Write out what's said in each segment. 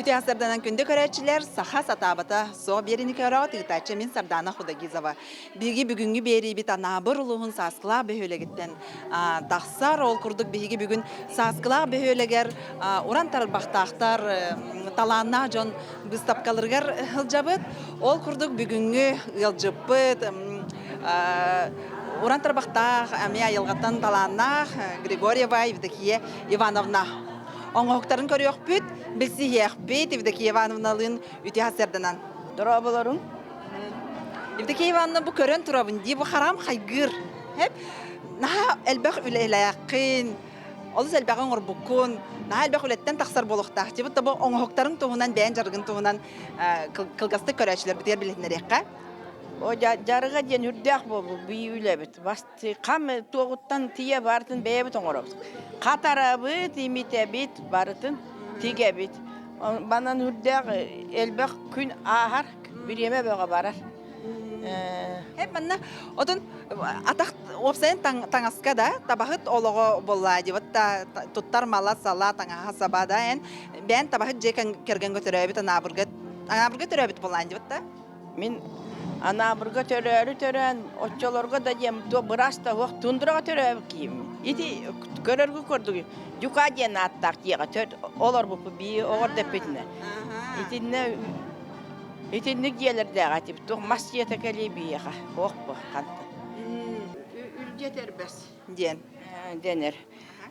Үтүө сарданан күндү көрөөччүлэр, саха сатаабата суох биэрини көрөҕүт, ыытааччы мин Сардаана Худогизова. Биһиги бүгүҥҥү биэриибит Анаабыр улууһун Сааскылаах бөһүөлэгиттэн тахсар. Ол курдук биһиги бүгүн Сааскылаах бөһүөлэгэр уран тарбахтаахтар, талааннаах дьон быыстапкаларыгар сылдьабыт. Ол курдук бүгүҥҥү ыалдьыппыт уран тарбахтаах, эмиэ айылҕаттан талааннаах Григорьева Евдокия Ивановна оҥоһуктарын көрүөхпүт, билсиһиэхпит Евдокия Ивановналыын үтүө сарсыарданан. Дорооболоруҥ. Евдокия Ивановна бу көрөн турабын дии, бу харам хайгыыр. Хеп, наһаа элбэх үлэлээххин, олус элбэҕи оҥорбуккун, наһаа элбэх үлэттэн тахсар буолуохтаах. Дии, бу оҥоһуктарыҥ туһунан, бэйэн дьарыгын туһунан кылгастык көрөөччүлэрбитигэр билиһиннэриэххэ. О дьарыга диэн үрдээх буолбут бии үлэбит. Басты хам туоҕуттан тиийэ барытын бэйэбит оҥоробут. Хатарабыт, имитэбит, барытын тигэбит. Банан үрдээх элбэх күн ааһар, бириэмэ бөҕө барар. Хеп манна отон атах уопсайын таҥаска да табаһыт олоҕо буолла дибат да туттар мала сала таҥаһа саба да эн бэйэн табаһыт дьиэ кэргэҥҥэ төрөөбүт анаабырга анаабырга төрөөбүт буоллаан дибат да Мин Анаабырга төрөөрү төрөөн, оччолорго да диэм туо быраас да суох тундраҕа төрөөбүт киһим. Ити көрөргө курдук Дьукаа диэн ааттаах дьиэҕэ төр олорбуппут бии оҕор дэппитинэ. Итиннэ итинник дьиэлэрдээх этибит. Туох мас дьиэтэ кэлиэ биһиэхэ. Суох бу хантан. Үлдьэ тэрбэс диэн. Дэнэр.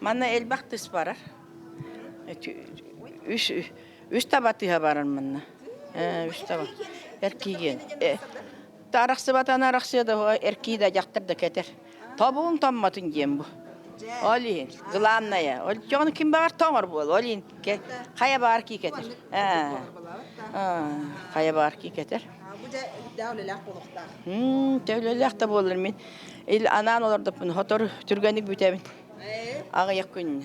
Манна элбэх тыс барар. Үс Үс таба тыһа барар манна. Үс таба. Эркиигин. Арахсыбатан арахсыа да эркии да дьахтар да кэтэр. Тобугуҥ томмотун диэн бу. Ол иһин, главное, ол дьону ким баҕар тоҥор буол, ол иһин хайа баар кии кэтэр. Хайа баар кии кэтэр. Бу дьэ үрдээх үлэлээх буолуохтаах. Үлэлээх да буолар мин. Анаан олордоппун, хотор түргэнник бүтэбин. Аҕыйах күн.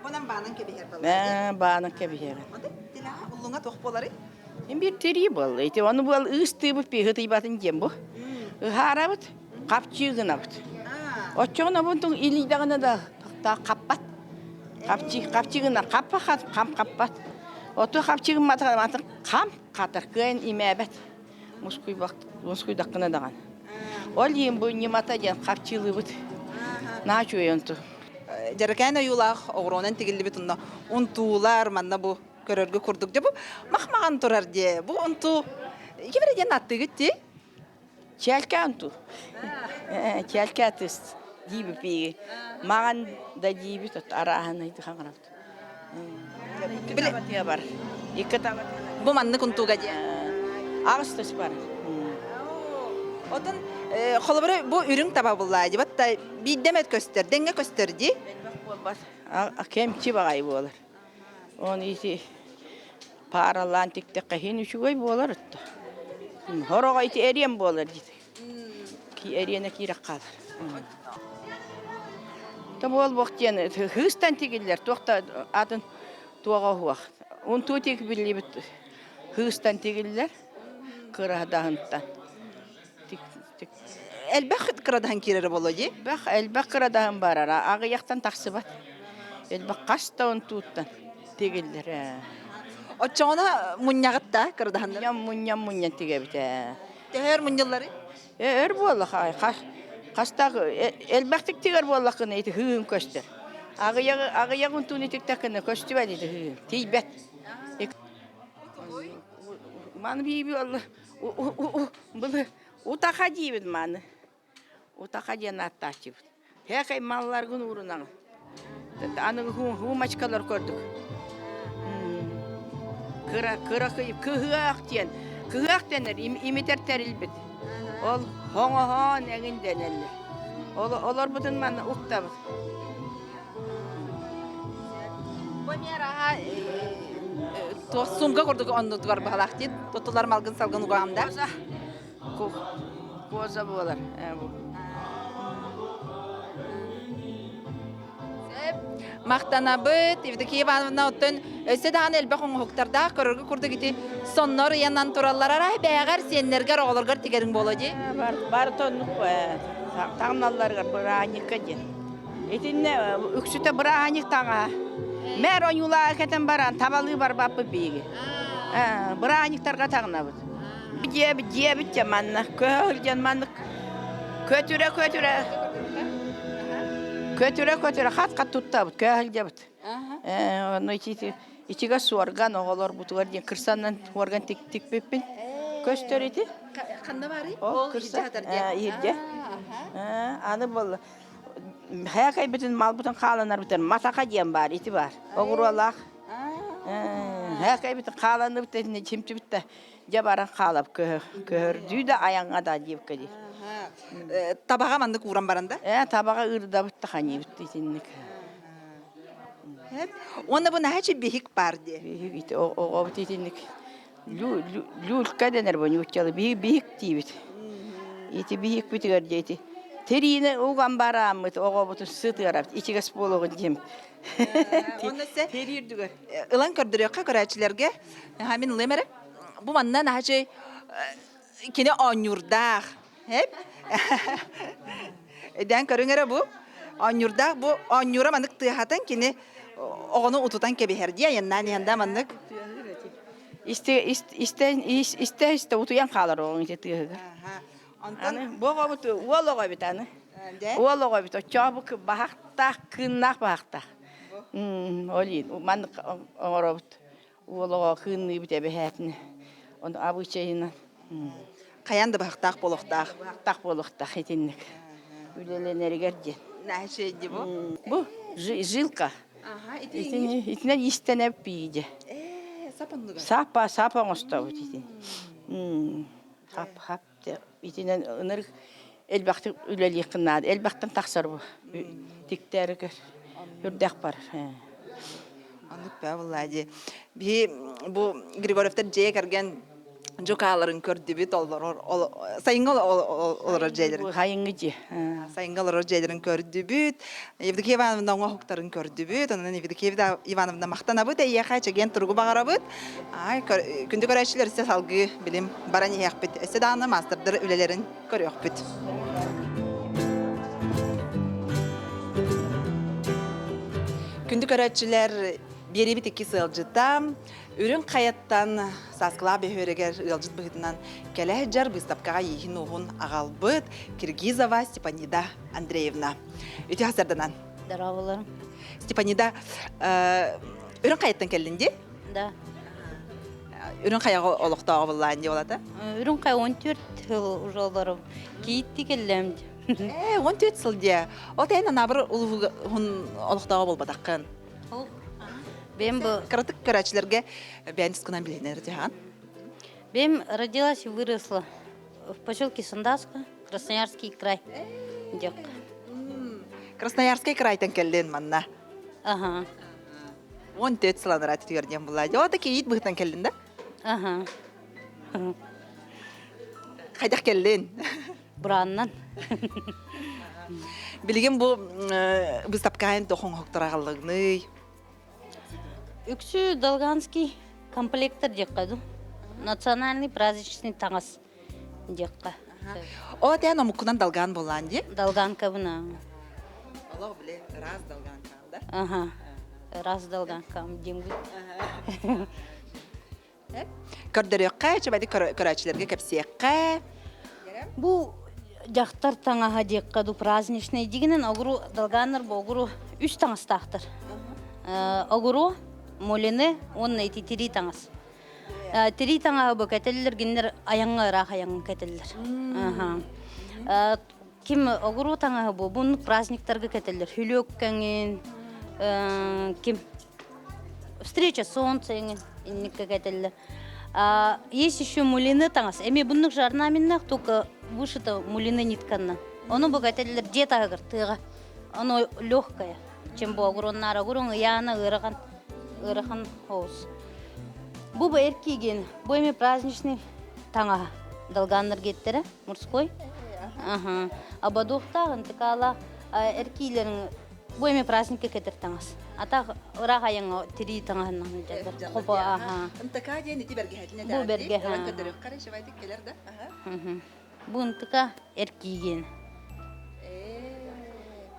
Онон баанан кэбиһэр балар. Баанан кэбиһэр. Ону тилэҕэ уллуҥа туох буоларый? Биир тирии буолла. Ити ону буол ыыстыыбыт пиһытыйбатын диэн бу. Ыһаарабыт, хапчыы гынабыт. Оччоҕуна бунтуҥ илийдэҕинэ да хаппат. Хапчыы, хапчыы гына хаппа хам хаппат. Оту хапчыы гымматаҕына хам хатар кыайан имээбэт. Мускуйбак, мускуйдаххына даҕаны. Ол иһин бу ньымата диэн харчылыыбыт. Наһаа үчүгэй онту. Дьэрэкээн ойуулаах оҕуруонан тигиллибит онно унтуулар манна бу көрөргө курдук. Дьэ бу мах-маҕан турар дии. Бу унтуу ким эрэ диэн ааттыыгыт дии? Чээлкэ унтуу. Чээлкэ тыс диибит биһиги. Маҕан да диибит арааһын хаҥарабыт. Икки табатыа бар. Икки табатыа. Бу маннык унтууга диэн. Аҕыс тыс бар. Отон холобура бу үрүҥ таба буллаа дии батта биирдэ эмэ көстөр, дэҥҥэ көстөр дии. Элбэх буолбат. Кэмчи баҕайы буолар. Он ити пааралаан тиктэххэ иһин үчүгэй буолар отто. Хороҕо ити эриэн буолар дии. Эриэнэ киирэх хаалар. Та буолбуох диэн хыыстан тигиллэр, туох да атын туоҕа уһуох. Унтуу тик биллибит хыыстан тигиллэр, кырадаһынтан. Элбэх кырадаһын киирэрэ буолуо дии? Элбэх, элбэх кырадаһын барара, аҕыйахтан тахсыбат. Элбэх хас да унтууттан тигиллэр. Оччоҕуна мунньаҕыт да кырадаһыннар? Мунньам, мунньан тигэбит ээ. Төһө өр мунньулларый? Өр буолла хастаах элбэхтик тигэр буоллаххына ити хыыһын көстөр. Аҕыйаҕы аҕыйаҕын туун итиктэххинэ көстүбэт ити хыыһын тиийбэт. Маны бииби олла былы утаха диибит маны. Утаха диэн ааттааччыбыт. Һээхэй малларгын уурунаҕын. Аныгы хуумачкалар көрдүк. Кыра кыра кыһыах диэн кыһыах дэнэр имитэр тэрилбит. Ол хоҥоһоон эҥин дэнэллэр. Ол олорбутун манна уктабыт. Бу туох сумка курдук оннутугар баһалаах диэн тутулар малгын салгын угаам да. Коза буолар. Махтанабыт, Евдокия Ивановна оттон өссө даҕаны элбэх оҥоһуктардаах көрөргө курдук ити соннор ыйанан тураллар арай бэйэҕэр сиэннэргэр оҕолоргор тигэрин буолуо дии. Бар тоннук таҥналларыгар бырааһынньыкка диэн. Итиннэ үксүтэ бырааһынньык таҥаһа. Мэр ойуулаа кэтэн баран табалыы барбаппыт биһиги. Бырааһынньыктарга таҥнабыт. Дьиэбит дьиэбит дьэ манна көһө сылдьан маннык көтүрэ көтүрэ көтүрэ көтүрэ хат хат туттабыт көһө сылдьабыт. Онно ити ичигэ суорган оҕолорбутугар диэн кырсанан уорган тикпиппин көстөр ити. Ханна барый? Ол кырса иһирдьэ. Аны буолла Һээкэйбитин малбытын хааланарбытын матака диэн баар ити баар. Оҕуруолаах. Һээкэйбитин хааланыбыт итини чимтибит да дьэ баран хаалап көһөрдүү да айаҥҥа да диэбиккэ дии. Табаҕа маннык ууран баран да? Ээ табаҕа ыырдабыт да ханьыыбыт итинник. Уонна бу наһаа биһик баар дии. Биһик ити оҕобут итинник Люлька дэнэр бу нууччалыы биһик биһик диибит. Ити биһикпитигэр дьэ ити тириини уган барааммыт оҕобутун сытыарабыт ичигэс буолуоҕун диэм. Уонна се Тирии үрдүгэр. Ылан көрдөрүөххэ көрөөччүлэргэ мин ылыам эрэ. Бу манна наһаа кини оонньуурдаах. Эп. Өйдөөн көрүҥ эрэ бу. Оонньуурдаах бу оонньуура маннык тыаһатан кини оҕону утутан кэбиһэр дии айаннаан иһэн да маннык. Истэ истэ истэ истэ утуйан хаалар оҕоҥ ити тыаһыгар. Онтон Аны бу оҕобут уол оҕо эбит аны. Уол оҕо эбит. Оччоҕо бу баһахтаах, кыыннаах баһахтаах. Ол иһин маннык оҥоробут. Уол оҕо кыынныыбыт эбэһээтинэ. Ону абыычайынан. Хайаан да баһахтаах буолуохтаах. Баһахтаах буолуохтаах итинник. Үлэлэнэригэр диэн. Наһаа дии бу. Бу жилка. Аха, ити Итини итинэн иистэнэ пииде. Ээ, сап оннугар. Сапа, сапа оҥостобут итин. Хап, хап итинэн ынырык элбэхтик үлэлиэххин наада. Элбэхтэн тахсар бу. Тиктэригэр үрдэх бар. Оннук баа буоллаа дии. Биһи бу Григорьевтар дьиэ кэргэн дьукааларын көрдүбүт олорор сайыҥҥы олорор дьиэлэрин. Сайыҥҥы дьиэ. Сайыҥҥы олорор дьиэлэрин көрдүбүт. Евдокия Ивановна оҥоһуктарын көрдүбүт. Онон Евдокия Ивановна махтанабыт эйиэхэ чэгиэн туругу баҕарабыт. Күндү көрөөччүлэр өссө салгыы билим баран иһиэхпит. Өссө даҕаны маастардар үлэлэрин көрүөхпүт. Күндү көрөөччүлэр, биэриибит икки сыалдьыта Үрүҥ Хайаттан Сааскылаах бөһүөрэгэр ыалдьыт быһыытынан кэлэ сылдьар быыстапкаҕа ииһин-ууһун аҕалбыт Киргизова Степанида Андреевна. Үтүө сарданан. Здороволорум. Степанида, Үрүҥ Хайаттан кэллин дии? Да. Үрүҥ Хайаҕа олохтооҕо буллаан дии олата? Үрүҥ Хайа 14 сыл уже олорум. Киитти кэллэм. Ээ, 14 сыл дии. Ол тэйэн анаабыр улууһун олохтооҕо буолбатаххын. Бэм бу Кыратык көрөөччүлэргэ бэйэн тускунан билиһиннэр дьаһаан. Бэм родилась и выросла в поселке Сандаска, Красноярский край. Дьок. Красноярский крайтан кэллин манна. Ага. 14 сыл анараа түтүгэр диэн булла. Дьэ, кийиит быһытан кэллин да? Ага. Хайдах кэллин? Бурааннан. Билигин бу быыстапкаайын тохоҥоһуктар аҕаллыгный? Үксү Долганский комплектор диэххэ дуу. Национальный праздничный таҥас диэххэ. О, тээн омуккунан долган буолаан дии? Долганкабына. Олох биле раз долганка, да? Ага. Раз долганка дингут. Көрдөрүөххэ, чэбэди көрөөччүлэргэ кэпсиэххэ. Бу дьахтар таҥаһа диэххэ ду праздничный дигинэн огуру долганнар бу огуру үс таҥастаахтар. Огуру, мулины уонна ити тирии таҥас. Тирии таҥаһы бу кэтэллэр гиннер айаҥҥа ыраах айаҥҥа кэтэллэр. Ким огуру таҥаһы бу бу праздниктарга кэтэллэр. Хүлүөк кэҥин, ким встреча солнца эҥин инникке кэтэллэр. Есть еще мулины таҥас. Эми буннук же орнаментных, только вышито мулины нитканна. Ону бу кэтэллэр дьиэ таһыгар тыаҕа. Оно легкое, чем бу огуроннаара огурон ыйаана ыарахан ыарахан хоус. Бу бу эркиген, бу эми праздничный таҥаһа. Долганнар геттере, мужской. Ага. Ободуохтаах, ынтыкаалаах эркиилэрин Бу эми праздникка кэтэр таҥас. Ата ыраах айаҥҥа тирии таҥаһынан сылдьаллар. Хопо аха. Ынтака диэн ити бэргэһэтин Бу бэргэһэ. Ылан көрдөрүөххэ шыбайтык кэлэр да. Бу ынтыка эркиигин.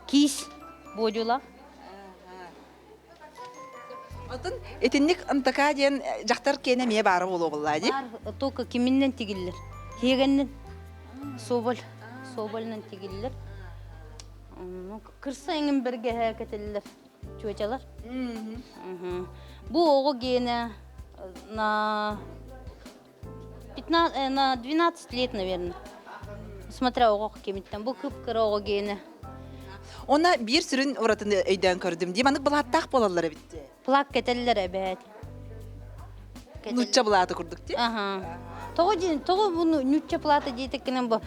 Киис буодьула. Отон итинник ынтака диэн дьахтар киэнэ эмиэ баара буолуо буоллаа дии. Баар только киминнэн тигиллэр. Хиэгэннэн. Соболь. Собольнан тигиллэр. Кырса эҥин бэргэһэ кэтиллэр чүөчэлэр. Бу оҕо гиэнэ на 15, на 12 лет, наверное. Смотря оҕо кимиттэн. Бу кып-кыра оҕо гиэнэ. Онно биир сүрүн уратыны өйдөөн көрдүм. Дии маннык былааттаах буолаллар эбит дии. Плак кэтэллэр эбээт. Нучча былааты курдук дии. Аха. Тоҕо дии, тоҕо бу нучча плата диэтиккинэн бу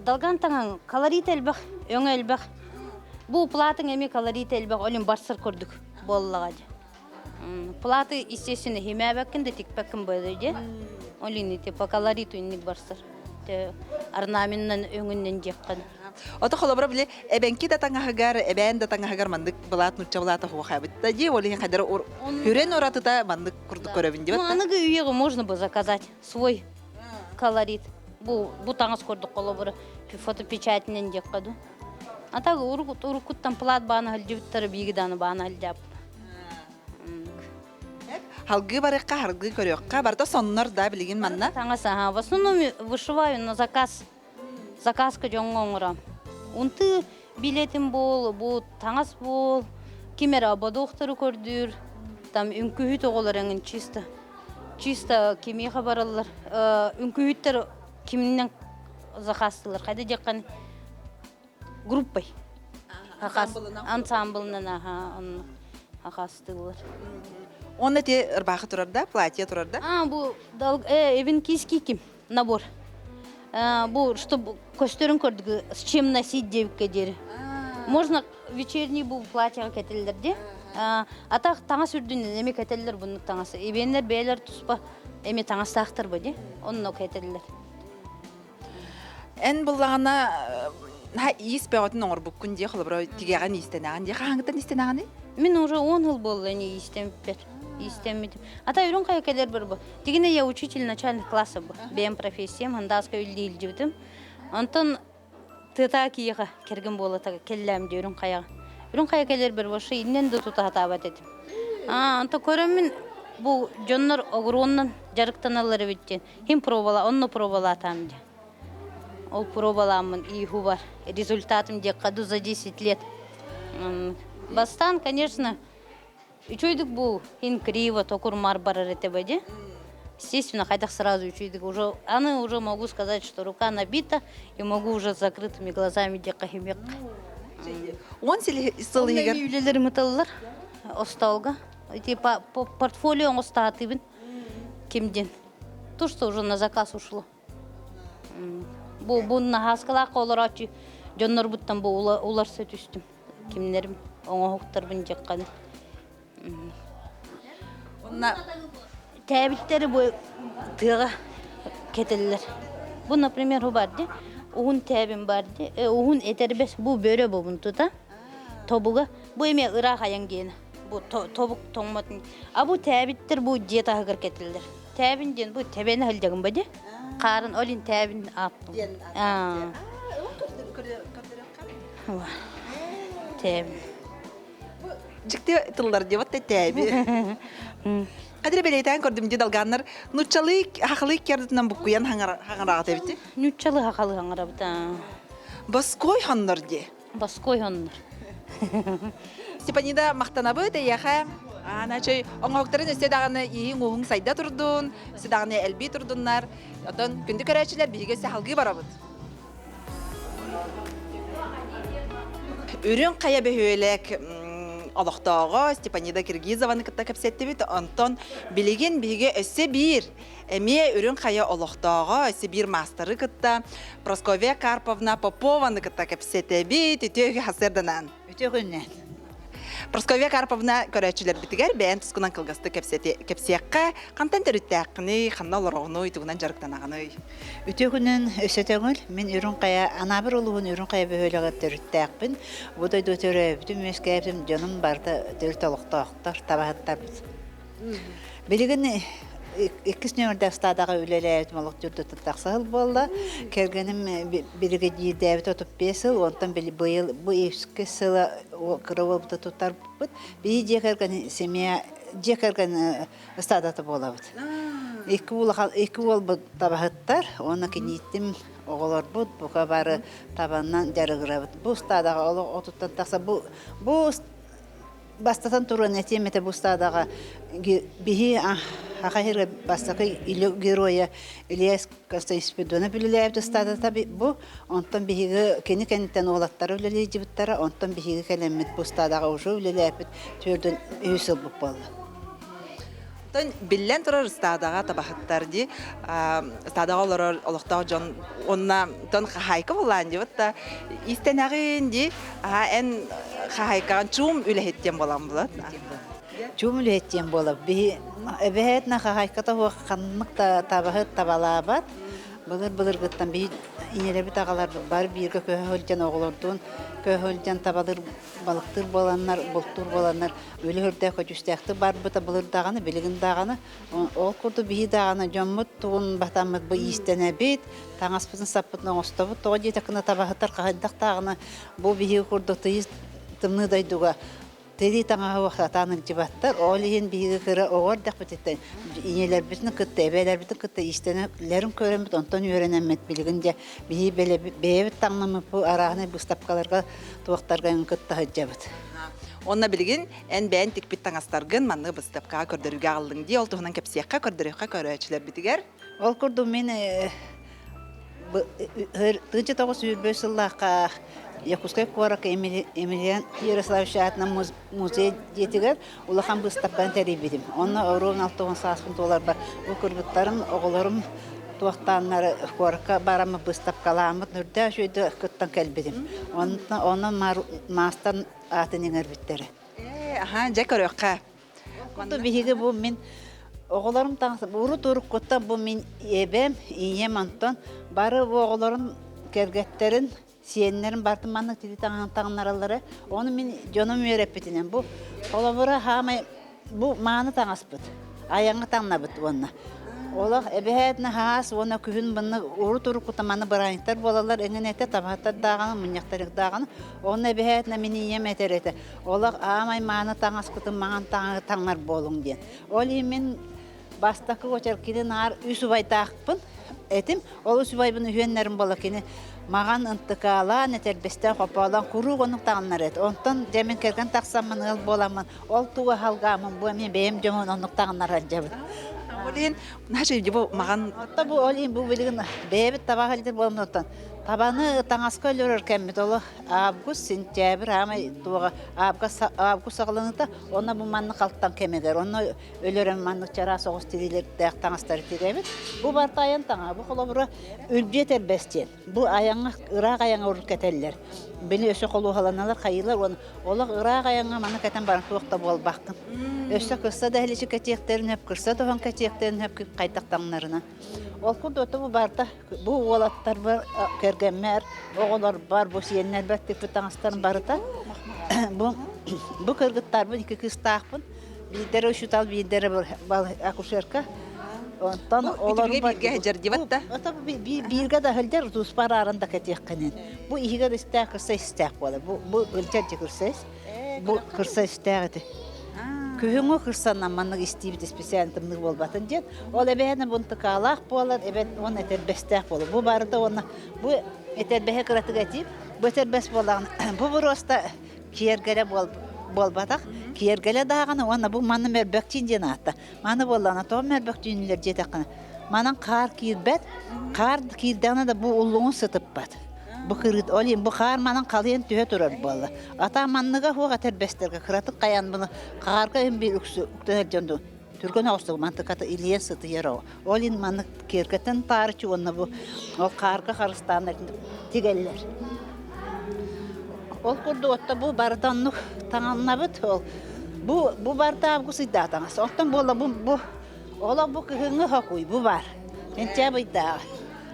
далган таҥаҥ колорита элбэх, өҥө элбэх. Бу платың эми колорита элбэх, олин барсар курдук буоллаҕа дии. Платы, естественно, химээбэккин да тикпэккин буолуо дии. Олин ити по колориту инник барсар. Орнаменынан өҥүннэн диэххин. Ото холобура били эбэҥки да таҥаһыгар, эбээн да таҥаһыгар маннык былаат нучча былаата хуохаабыт да дии, ол иһин хайдара хүрэн уратыта маннык курдук көрөбүн диэбит. Ну, аныгы үйэҕэ можно бы заказать свой колорит. Бу, бу таҥас курдук холобура фотопечатинен диэххэ дуу. А так уруккуттан плат баана сылдьыбыттара бииги дааны баана сылдьааппыт. Халгыы барыахха, харгыы көрүөххэ, барыта соннор да билигин манна. Таҥас аха. В основном вышиваю на заказ. Заказка дьоҥҥо оҥором. Унты билетим буол, бу таҥас буол, ким эрэ ободуохтары көрдүүр, там үҥкүүһүт оҕолор эҥин чисто чисто кимиэхэ бараллар. Үҥкүүһүттэр киминэн заказтылар. Хайда диэххин группой. Ансамблынан аха, онно хахастыыллар. Онно ти ырбаахы турар да, платье турар да? А, бу эвин киски ким? Набор. Бу, чтобы көстөрүн көрдүк, с чем носить диэбиккэ диэри. Можно вечерний бу платьеға кэтиллэр ди. А так таҥас үрдүнэн эми кэтэллэр буннук таҥасы. Ибиэннэр бэйэлэр туспа эми таҥастаахтар бу ди. Онно кэтэллэр. Эн буллаҕына ха иис бөҕөтүн оҥорбуккун дии холобура тигэҕин иистэнэҕин дии хаһааҥҥыттан иистэнэҕиний? Мин уже 10 жыл буолла ини иистэммиппэр. Иистэммитим. Ата үрүҥ хайа кэлэр бар бу. Тигинэ я учитель начальных классов бу. Бэйэм профессиям хандааска үллиилдьибитим. Онтон тыатаа киэхэ кэргэн буола кэллээм дии үрүҥ хайаҕа. Үрүҥ хайа кэлэр бар вообще иннен да тута сатаабат этим. Аа, онто көрөммүн бу дьоннор огуруоннан дьарыктаналлар эбит диэн. Хим пробала, онно пробалаатаам диэн. Ол пробалааммын ииһу бар. Результатым диэххэ за 10 лет. Бастаан, конечно, үчүгүйдүк бу хин криво токурмар барар этэ бади. Естественно, хайдах сразу үчүгүйдүк уже аны уже могу сказать, что рука набита и могу уже с закрытыми глазами диэххэ химиэххэ. Он сыл иһигэр үлэлэрим ыталлар остолга. Типа по портфолио оҥостаатыбын ким диэн. То, что уже на заказ ушло. Бу бу наһааскалаах олорооччу дьоннорбуттан бу уларса түстүм. Кимнэрим оҥоһуктарбын дьахханы. Онна Тээбиттэри бу тыаҕа кэтэллэр. Бу, например, бу бар ди. Уһун тээбин бар ди. Уһун этэрбэс бу бөрө бобун тута. Тобуга. Бу эмиэ ыраах айан гиэнэ. Бу тобук тоҥмотун. А бу тээбиттэр бу дьиэ таһыгар кэтиллэр. Тээбин диэн бу тэбэни сылдьагын ба дии. Хаарын олин тээбин ааттым. Диэн Аа. Тээбин. Дьикти тыллар диэбит тээби. Кадыр бэлиэтээн көрдүм ди долганнар нуччалыы хахалыы кердытынан буккуйан хаҥараҕат эбити. Нуччалыы хахалыы хаҥарабыт. Боской хоннор ди. Боской хоннор. Степанида махтанабыт эйиэхэ. Аана чөй оҥоһуктарын өссө даҕаны иһиҥ-уһуҥ сайда турдун, өссө даҕаны элбии турдуннар. Оттон күндү көрөөччүлэр биһиги өссө салгыы барабыт. Үрүҥ Хайа бөһүөлэк олохтооҕо Степанида Киргизованы кытта кэпсэттибит. Онтон билигин биһиги өссө биир Эмиэ Үрүҥ Хайа олохтооҕо өссө биир маастары кытта Прасковья Карповна Попованы кытта кэпсэтэбит. Үтүө үһү сарсыарданан. Үтүө күннэн. Прасковья Карповна көрөөччүлэрбитигэр бэйэн тускунан кылгастык кэпсиэххэ, хантан төрүттээххиний, ханна олороҕунуй, тугунан дьарыктанаҕыный? Үтүө күнүн өссө төҥүл. Мин Үрүҥ Хайа, Анаабыр улууһун Үрүҥ Хайа бөһүөлэгэр төрүттээхпин. Бу дойду төрөөбүтүм, үөскээбитим, дьонум барыта төрүт олохтоохтор, табаһыттарбыт. Билигин иккис нүөмэрдээх ыстаадаҕа үлэлээбитим олох үрдүттэн тахса сыл буолла. Кэргэним биригэдьиирдээбит 35 сыл, онтон быйыл бу иккис сыла кыра уолбута тутарбыт. Биһи дьиэ кэргэн семья дьиэ кэргэн ыстаадата буолабыт. Икки улахан икки уолбут табаһыттар, уонна кинииттим оҕолорбут бука бары табаннан дьарыгырабыт. Бу ыстаадаҕа олох отуттан тахса бу бу Бастатан туран этиэм этэ бу ыстаадаҕа биһи Саха сирэ бастакы геройа Илья Константинович үлэлээбит ыстаадата бу. Онтон биһиги кини кэнниттэн уолаттара үлэлии онтон биһиги кэлэммит бу ыстаадаҕа уже үлэлээппит төрдүн үһүс сылбыт буолла. Оттон биллэн турар ыстаадаҕа табаһыттар дии ыстаадаҕа олорор олохтоох дьон уонна тон хаһаайка буоллаан дии да истэнэҕин дии аха эн хаһаайкаҕын чуум үлэһит диэн буолан булат Чуум үлэһит диэн буолар. Биһи эбэһээтинэ хаһаайката суох ханнык да табаһыт табалаабат. Былыр-былыргыттан биһи ийэлэрбит аҕаларбыт бары бииргэ көһө сылдьан оҕолордуун көһө сылдьан табалыыр балыктыыр буоланнар, бултуур буоланнар үлэ үрдээх көдьүүстээхтик барбыта былыр даҕаны, билигин даҕаны. Ол курдук биһи даҕаны дьоммут тугун батаммыт бу иистэнэбит, таҥаспытын саппытын оҥостобут. Тоҕо диэтэххинэ табаһыттар хаһыйдах даҕаны бу биһиги курдук тыйыс тымныы дойдуга тирии таҥаһы сатаан илдьибаттар. Ол иһин биһиги кыра оҕо эрдэхпититтэн ийэлэрбитин кытта, эбээлэрбитин кытта иистэнэллэрин көрөммүт, онтон үөрэнэммит билигин дьэ биһи бэйэбит таҥнаммыт бу арааһынай быыстапкаларга туохтарга кытта сылдьабыт. Онно билигин эн бэйэн тикпит таҥастаргын маннык быыстапкаҕа көрдөрүүгэ аҕаллыҥ дии. Ол туһунан кэпсиэххэ, көрдөрүөххэ көрөөччүлэрбитигэр. Ол курдук мин 1921 сыллаахха Якутскай куоракка Емельян Ярославович аатынан музей дьиэтигэр улахан быыстапканы тэрийбитим. Онно ровно 60 сааспын туоларбар бу кыргыттарым, оҕолорум туохтааннары куоракка бараммыт быыстапкалааммыт үрдээх үчүгэйдик кыттан кэлбитим. Онно маастар аатын иҥэрбиттэрэ. Ээ, аха, дьэ көрүөххэ. Онто биһиги бу мин оҕолорум таҥас урут уруккуттан бу мин эбэм, ийэм онтон бары бу оҕолорум кэргэттэрин сиэннэрин барытын маннык тили таҥаһын таҥнараллара. Ону мин дьонум үөрэппитинэн бу холобура хаамай бу мааны таҥаспыт. Айаҥҥа таҥнабыт уонна. Олох эбэһээтинэ хаас уонна күһүн манна урут уруккута маны бырааһынньыктар буолаллар эҥин этэ табаһыттар даҕаны мунньахтар даҕаны онно эбэһээтинэ мин ийэм этэр этэ олох аамай мааны таҥаскытын маҥан таҥаһы таҥнар буолуҥ диэн. Ол иһин мин бастакы очер кини наар үс убайдаахпын этим. Ол үс убайбын үһүөннэрим буола кини маҕан ынтыкаалаан, этэрбэстээн, хопоолоон куруук оннук таҥнар эт. Онтон дьэ мин кэргэн тахсаммын ыал буоламмын, ол тугу аһалгааммын бу эмиэ бэйэм дьоммун оннук таҥнар сылдьабын. Ол иһин, значит, бу маҕан Отто бу ол иһин бу билигин бэйэбит таба сылдьар буоламмытыттан табаны таҥаска өлөрөр кэммит олох август, сентябрь аамай туоҕа август саҕаланыыта онно бу маннык алтан кэмигэр онно өлөрөн маннык чараас оҕус тириилэрдээх таҥастары тигэбит. Бу барыта айан таҥаһа. Бу холобура үлбүө этэрбэс диэн. Бу айаҥҥа ыраах айаҥҥа урут кэтэллэр. Били өссө холуоһаланалар хайыылар уонна олох ыраах айаҥҥа маны кэтэн баран туох да буолбаккын. Өссө кырса да иһиличи кэтиэхтэрин сөп, кырса тоһон кэтиэхтэрин сөп хайдах таҥнарынан. Ол курдук бу барыта бу уолаттарбар, кэргэммэр, оҕолорбор, бу сиэннэрбэр тикпит таҥастарым барыта бу бу кыргыттарбын икки кыыстаахпын. Биирдэрэ учуутал, биирдэрэ акушерка. Онтон олору бииргэ сылдьар дибат да? Ото бииргэ да сылдьар, туспа арааран да кэтиэххинин. Бу иһигэр истээх кырса истээх буолар. Бу бу ылдьар дьи кырса ис. Бу кырса истээх ити. Күһүҥҥү кырсанан маннык истиибит специально тымныы буолбатын диэн. Ол эбээнэ бунтукаалаах буолар, эбэт уонна этэрбэстээх буолар. Бу барыта уонна бу этэрбэһи кыратык этиим. Бу этэрбэс буоллаҕына, бу боруоста киэргэлэ буолбатах. Киэргэлэ даҕаны уонна бу манна мөрбөктүүн диэн аатта. Маны буоллаҕына тоҕо мөрбөктүүнүлэр диэтэххинэ, манан хаар киирбэт, хаар киирдэҕинэ да бу уллуҥун сытыппат. Бу кырыыт, ол иһин бу хаар манан халыйан түһэ турар буолла. Ата манныга суох этэрбэстэргэ кыратык хайан бұны хаарга иһин биир үктэнэр дьон түргэн оҕустук мантыката илийэн сытыйар ол. Ол иһин маннык киэргэтэн таарыччы уонна бу ол хаарга харыстааннар тигэллэр. Ол курдук отто бу барыта оннук таҥаннабыт ол бу бу барыта август ыйдаах таҥас. Оттон буола бу бу олох бу кыһыҥҥы хокуй бу бар. Сентябрь ыйдааҕы.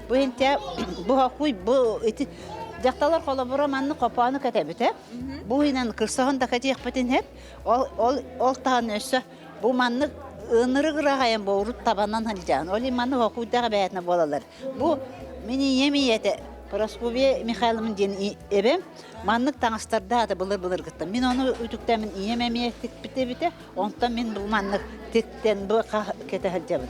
Бу сентябрь бу хокуй бу ити дьахталар холобура маннык хопоону кэтэбит э. Бу иһинэн кырсаһын да кэтиэхпитин сөп. Ол ол ол таһан өссө Бу маннык ынырык ыраах бу урут табанан сылдьаҕын. Ол иһин маннык окуйдаах эбээтинэ буолаллар. Бу мин ийэм ийэтэ. Прасковья Михайловна диэн эбэм маннык таҥастардаата былыр-былыргыттан. Мин ону үтүктэммин ийэм эмиэ тикпит эбитэ. Онтон мин бу маннык тиктэн бу кэтэ сылдьабын.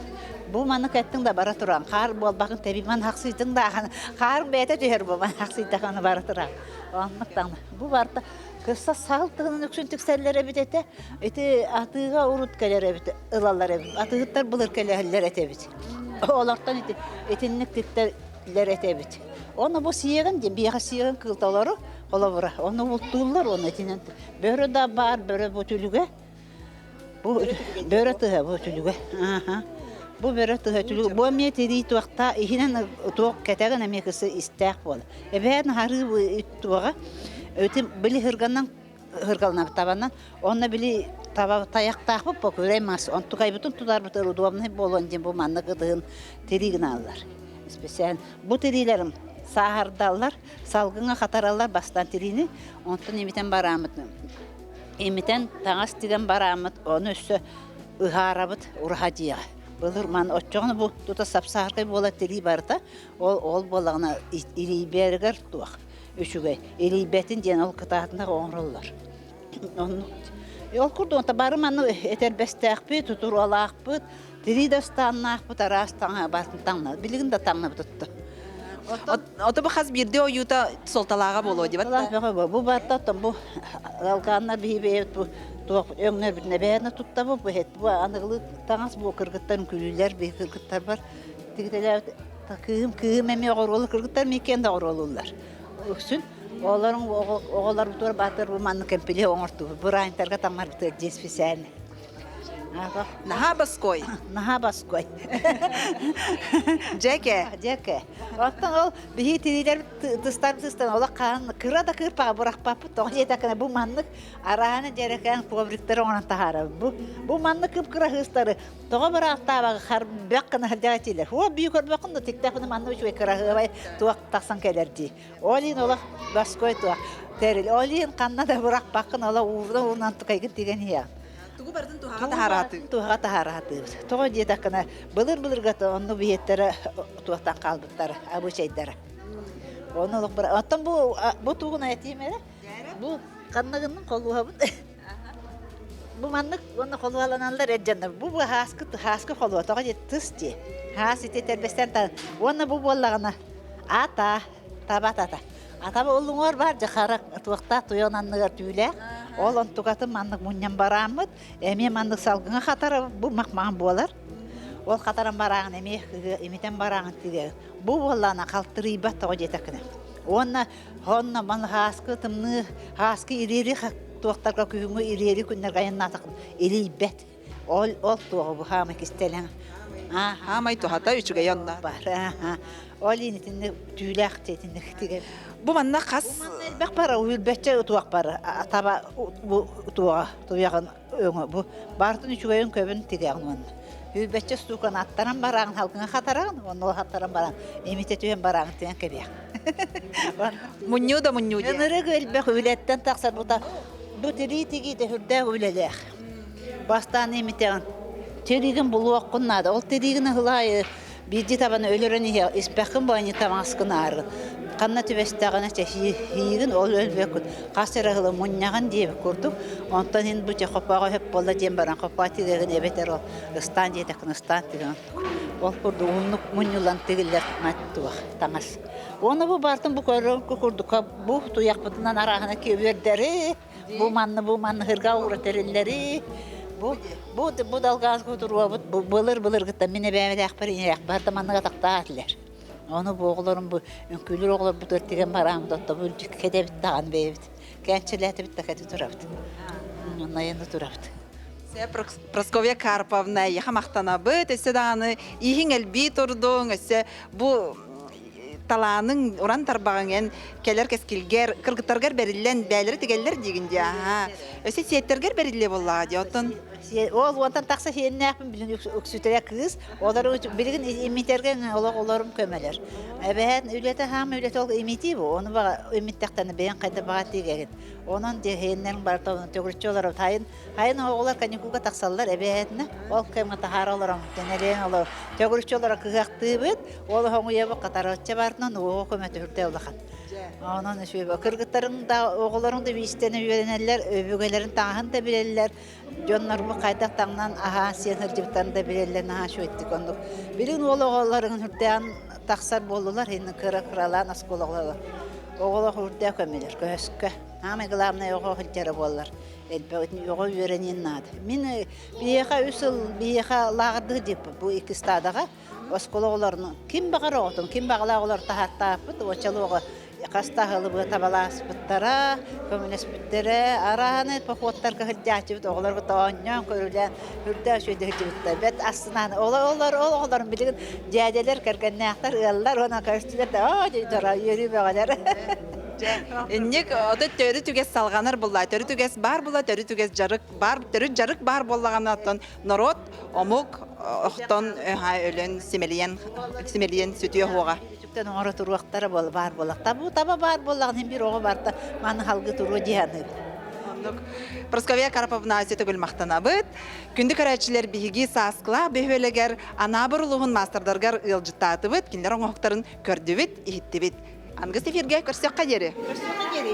Бу маннык эттиҥ да бара туран, хаар буолбакын тэби ман хахсыйтыҥ да хаар бэйэтэ түһэр бу ман хахсыйдахына бара туран. Оннук таҥна. Бу барта кысса саал тыгынан үксүн тиксэллэр эбит этэ. Ити атыыга урут кэлэр эбит, ылаллар эбит. Атыыһыттар былыр кэлэһэллэр этэ эбит. Олортон ити итинник тиктэллэр этэ эбит. Ону бу сиэгин диэн, биэхэ сиэгин кыылталары холобура, ону бултууллар, оны итинэн Бөрө да баар, бөрө бу түлүгэ. Бу бөрө тыһа бу түлүгэ. Аха. Бу бөрө тыһа түлүгэ. Бу эмиэ тирии туохта иһинэн туох кэтэгин эмиэ кысы истээх буола. Эбээн харыы туоҕа өтү били хырганан хыргаланар табанан онно били таба тайахтаахпыт бу күрэй мас онтукайбытын тутарбыт удобный буолуон диэн бу маннык ытыһын тирии гынааллар. Специально бу тириилэрим сааһардаллар, салгыҥа хатараллар бастаан тириини Онтон имитэн барааммыт, имитэн таҥас тигэн барааммыт, ону өссө ыһаарабыт ураһа дьиэҕэ. Былыр ман оччоҕуна бу тута сапсааркай буола тирии барыта, ол ол буоллаҕына илийбэригэр туох үчүгэй. Илийбэтин диэн ол кытаатынах оҥороллор. Оннук. Ол курдук онто бары маны этэрбэстээхпит, тутуруолаахпыт, тирии да ыстааннаахпыт, араас таҥа баатын таҥна. Билигин да таҥнабыт отто. Ото бу хас биирдии ойуута суолталааҕа буолуо диэбэт Суолталаах бөҕө бу. Бу барта оттон бу алгааннар биһи бэйэбит бу туох өҥнөрбүтүн эбээнэ туттабыт бу эт бу аныгылыы таҥас бу кыргыттар күлүүлэр биһи кыргыттарбар тигитэлээбит кыыһым кыыһым эмиэ оҕуруолу кыргыттар миикэн да оҕуруолууллар үксүн оҕолорум оҕолорбутугар баатыр бу маннык кэмпилиэ оҥортубут быраанньыктарга таҥарбытыгар дьиэ специально Наһаа боской. Наһаа боской. Дьэкэ. Дьэкэ. Оттон ол биһи тириилэр тыстар тыстан олох хаан кыра да кыырпаҕа бырахпаппыт тоҕо диэтэххинэ бу маннык арааны дьэрэкээн ковриктары оҥорон таһаарабыт. Бу бу маннык кып-кыра хыыстары тоҕо быраахтаабакка харбах гына сылдьар этилэр. О бүү көрбөккүн да тиктэхпинэ маннык үчүгэй кыраһыабай туох тахсан кэлэр дии. Ол иһин олох боской туох тэрил. Ол иһин ханна да бырахпаккын олох уурда уурунан тукайгын тигэн иһэҕин. Тугу барытын туһаҕа таһаараатыгыт? Туһаҕа таһаараатыыбыт. Тоҕо диэтэххинэ, былыр-былырга онну биһиэттэрэ туохтан хаалбыттара, обычайдара. Ону олох быра... Оттон бу бу тугун этиим эрэ? Бу ханныгынын холуһабын. Бу маннык уонна холуһаланаллар эр дьоннор. Бу бу хааскы хааскы холуо тоҕо диэ тыс дии. Хаас ити тэрбэстэн та уонна бу буоллаҕына ата таба тата. Атаба улуҥуор баар дьэ хара туохтаах туйан анныгар түүлээх. Ол онтукатын маннык мунньан барааммыт, эмиэ маннык салгыҥа хатара бу махмаан буолар. Ол хатаран барааҕын эмиэ имитэн барааҕын тигэ. Бу буоллаана халтырыйбат тоҕо диэтэххинэ. Уонна онно ман хааскы тымныы хааскы ириэри туохтарга күһүҥҥү ириэри күннэргэ айаннаатахпын илийбэт. Ол ол туоҕу бу хаамай кистэлэҥ. Хаамай туһата үчүгэй онно. Бар. Ол итинник түүлээх итинник тигэр. Бу манна хас Бу манна элбэх бара уйулбэччэ туох бар таба бу туоҕа туйаҕын өҥө бу баартын үчүгэйин көбүн тигэҕин уонна үүрбэччэ стукан аттаран бараҕын халгыҥа хатараҕын уонна ол хаттаран баран имитэ түһэн бараҕын тигэн кэбиэх. Мунньуу да мунньуу диэн. Ынырык элбэх үлэттэн тахсар бута бу тирии тигиитэ сүрдээх үлэлээх. Бастаан имитэҕин тириигин булуоххун наада. Ол тириигин ыһылаайы биирдии табаны өлөрөн иһэ испэххин бу таҥаскын ааргын. Ханна түбэстэҕинэ чэ хиигин ол өлбөккүн хас эрэ ыһылы мунньаҕын диэбит курдук. Онтон иһин бу чэ хоппоҕо сөп буолла диэн баран хоппоо тигэгин эбэтэр ол ыстаан диэтэххин ыстаан тигэн ол курдук уһуннук мунньуллан тигиллэр туох таҥас. Уонна бу баартын бу көрөн курдук бу туйахпытынан арааһына киэбүөрдэри Бу манны бу манны ырга уура тэриллэри бу бу бу далгаас кутуруобут былыр былыргыттан мин эбээбэлээхпэр ийэлээхпэр да маннык атахтаах этилэр. Ону бу оҕолорум бу үҥкүүлүүр оҕолорбутугар тигэн бараан дотто бу кэтэбит даҕаны бэйэбит кээнчэлээтибит да кэти турабыт. Онно турабыт. Прасковья Карповна, эйиэхэ махтанабыт. Өссө даҕаны ииһиҥ элбии турдуҥ, өссө бу талааныҥ, уран тарбаҕыҥ эн кэлэр кэскилгэр, кыргыттаргар бэриллэн, бээлэри тигэллэр диигин дии, аһаа. Өссө сиэттэргэр бэриллиэ буоллаҕа дии, оттон Ол уонтан тахса сиэннээхпин билин үксүтэрэ кыыс. Олору билигин имитэргэ олох олорум көмөлөр. Эбэһээн үлэтэ хаама үлэтэ ол имитии бу. Ону баҕа имиттэхтэн бэйэҥ хайда баҕа тигэгин. Онон дьэһиэннэрин барыта төгүрүччү олорор. Хайын Хайын оҕолор каникулга тахсаллар эбээтинэ, ол кэмҥэ таһаара олорон тэнэлээн олор төгүрүччү олоро кыһыахтыыбыт, ол хоҥуйабыт хатараччы бар. баҕатынан оҕо көмөтө үрдэ улахан. Онон үчүгэй. Кыргыттарыҥ да, оҕолоруҥ да биистэнэ үөрэнэллэр, өбүгэлэрин таҥаһын да билэллэр, дьоннорбут хайдах таҥнан аһаан сиэн сылдьыбыттарын да билэллэр наһаа үчүгэйдик оннук. Билигин уол оҕолорун үрдээн тахсар буоллулар, инни кыра-кыралаан оскуолаҕа оҕолор үрдээх көмөлөр көһөскө. Самое главное оҕо сылдьара буоллар элбэх оҕо үөрэниэн наада. Мин биһиэхэ үс сыл биһиэхэ лааҕырдыы диэппит бу икки стадаҕа оскуола оҕолорун ким баҕар оҕотун, ким баҕалаах оҕолор таһааттааппыт, уочал оҕо хас да аһылыбы табалааспыттара, көмөлөспүттэрэ, арааны походтарга сылдьааччыбыт, оҕолорбут оонньоон, көрүлээн, үрдээх үчүгэйдик сылдьыбыттар. Бэт астынаан, ол олор ол оҕолорум билигин дьээдьэлэр, кэргэннээхтэр, ыаллар уонна көрүстүлэр да, оо, дьоро, үөрүү бөҕөлөр. Инник ото төрүт үгэс салҕанар булла, төрүт үгэс баар була, төрүт үгэс дьарык бар, төрүт дьарык баар буоллаҕына оттон норуот, омук охтон өлөн симэлийэн симэлийэн сүтүө уоҕа. Түптэн оҥоро туруохтара буол баар буоллах. Табу таба баар буоллаҕына биир оҕо барта маны халгы туруо дии саныыбын. Оннук. Прасковья Карповна төгүл махтанабыт. Күндү көрөөччүлэр биһиги Сааскылаах бөһүөлэгэр Анаабыр улууһун маастардарыгар ыалдьыттаатыбыт, кинилэр оҥоһуктарын көрдүбүт, иһиттибит. Аныгыс эфиргэ көрсөххө диэри. Көрсөххө диэри.